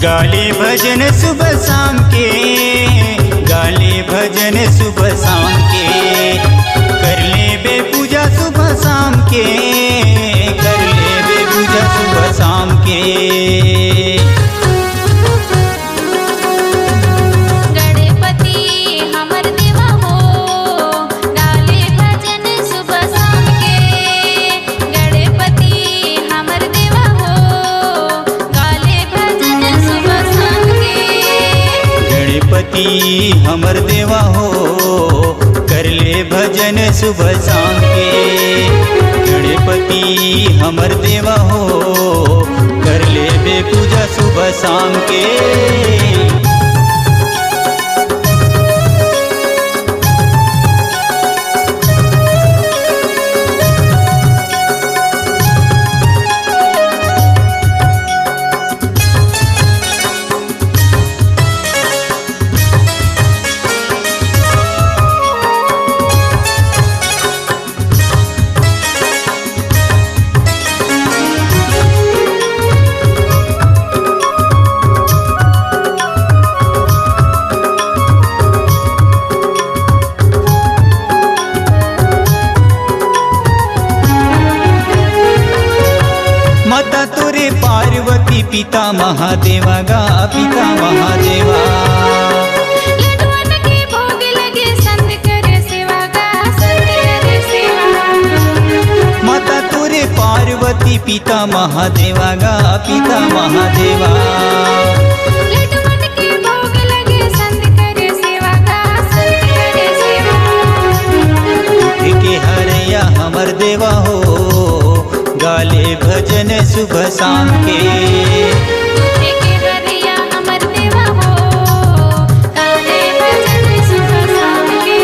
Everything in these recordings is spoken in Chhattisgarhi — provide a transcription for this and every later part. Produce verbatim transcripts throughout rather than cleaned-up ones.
गाले भजन सुबह शाम के, गाले भजन सुबह शाम के, कर लेबे पूजा सुबह शाम के, कर लेबे पूजा सुबह शाम के। गणपति हमर देवा हो, गाले भजन सुबह शाम के। गणपति हमर देवा हो, गाले भजन सुबह शाम के। गणपति हमर देवा हो, कर ले भजन सुबह शाम के। गणपति हमर देवा हो, कर लेबे पूजा सुबह शाम के। माता तोरे पार्वती, पिता महादेवा गा, पिता महादेवा। लड्डुअन के भोग लगे, संत करे सेवा गा, संत करे सेवा। माता तोरे पार्वती, पिता महादेवा गा, पिता महादेवा। लड्डुअन के भोग लगे, संत करे सेवा गा, संत करे सेवा। दुख के हरैया हमर देवा हो, गाले भजन सुबह शाम के। दुख के हरैया हमर देवा हो, गाले भजन सुबह शाम के।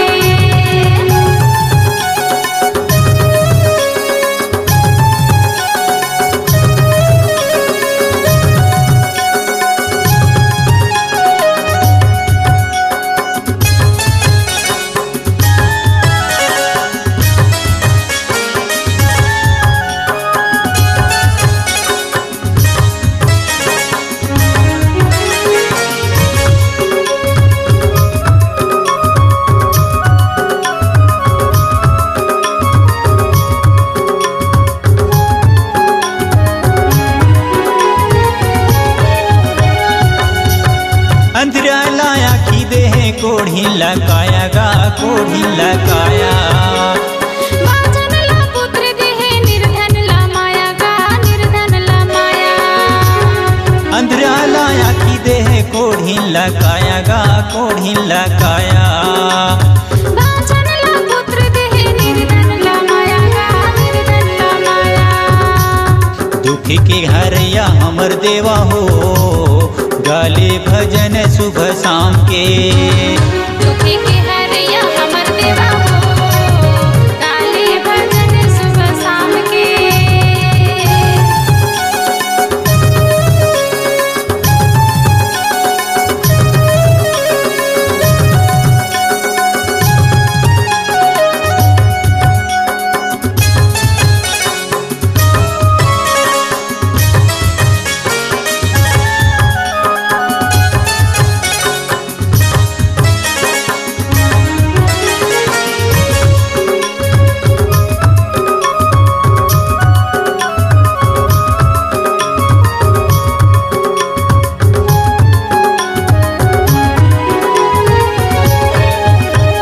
अंधरा ला आँखी देहे, कोढ़ी ला काया गा, कोढ़ी ला काया। बाझन ला पुत्र देहे, निर्धन ला माया गा, निर्धन ला माया। अंधरा ला आँखी देहे, कोढ़ी ला काया गा, कोढ़ी ला काया। बाझन ला पुत्र देहे, निर्धन ला माया गा, निर्धन ला माया। दुख के हरैया हमर देवा हो, गाले भजन सुबह शाम के। दुख के हरैया हमर देवा हो, गाले भजन सुबह शाम के।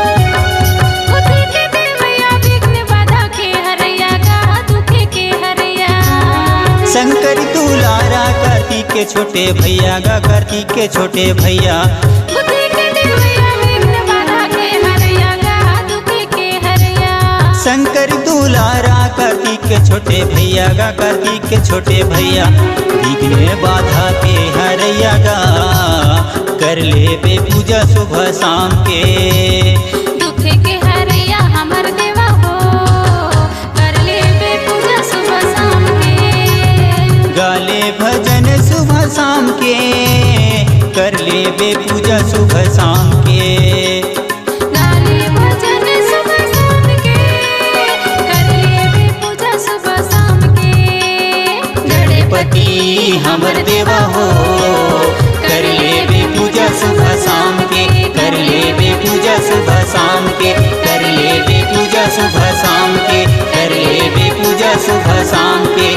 बुद्धि के देवैया, विघ्न बाधा के हरैया गा, दुख के हरैया। शंकर दुलारा, कार्तिक के छोटे भैया गा, कार्तिक के छोटे भैया। बुद्धि के देवैया, विघ्न बाधा के हरैया गा, दुख के हरैया। शंकर दुलारा, कार्तिक के छोटे भैया गा, कार्तिक के छोटे भैया। विघ्न बाधा के हरैया गा, कर लेबे पूजा सुबह शाम के। दुख के हरैया हमर देवा हो, कर लेबे पूजा सुबह शाम के। गाले भजन सुबह शाम के, कर लेबे पूजा सुबह शाम के। गाले भजन सुबह शाम के, कर लेबे पूजा सुबह शाम के। गणपति हमर देवा हो, शाम के